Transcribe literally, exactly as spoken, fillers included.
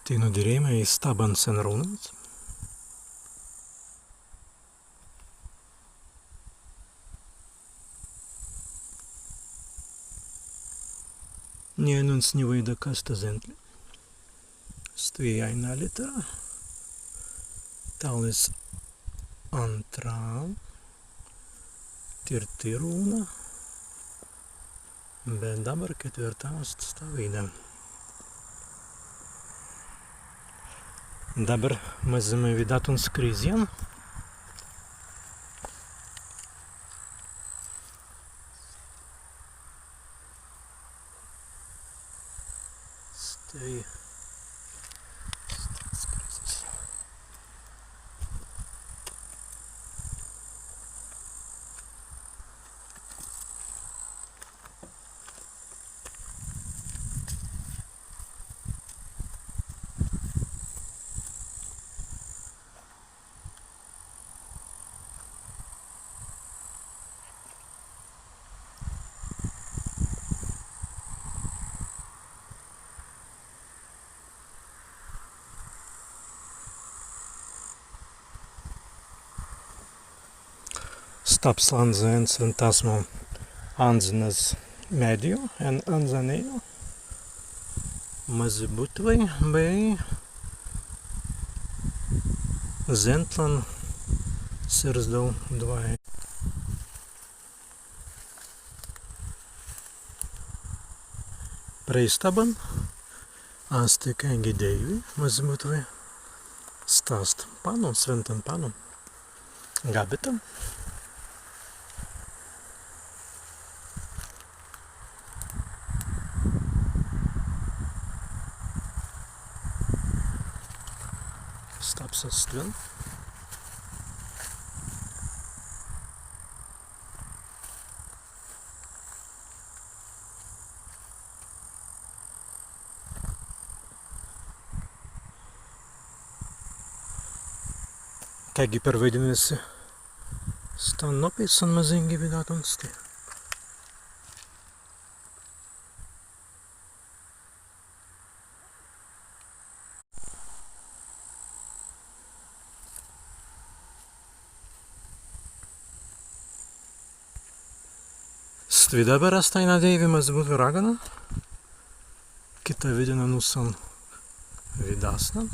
Teinū dirēimai stabban sen rūnans. Ni ainunts ni waīda, kas sta zentli. Stwi aīna litera. Tālis āntra. Tīrti rūna. Be dabber ketwirta ast stawīda. Dabber mazzimai widātun skrizjan. Stwi. Stabs ānza en swintasmu ānzinas meddju, en ānzaneinu. Mazzi būtwei bēi zentlan sirzdau dwāi. Prei stabban ast ikāigi dēiwi, mazzi būtwei. Sta ast pannu, swintan pannu. Gabbittan. Stabs ast stwen. Kāigi perwaidinna si stan nōpeisan, mazīngi widātun sti. Stwi dabber ast aīna dēiwi, mazzi būtwei, ragana. Kitawīdin nūsan widāsnan.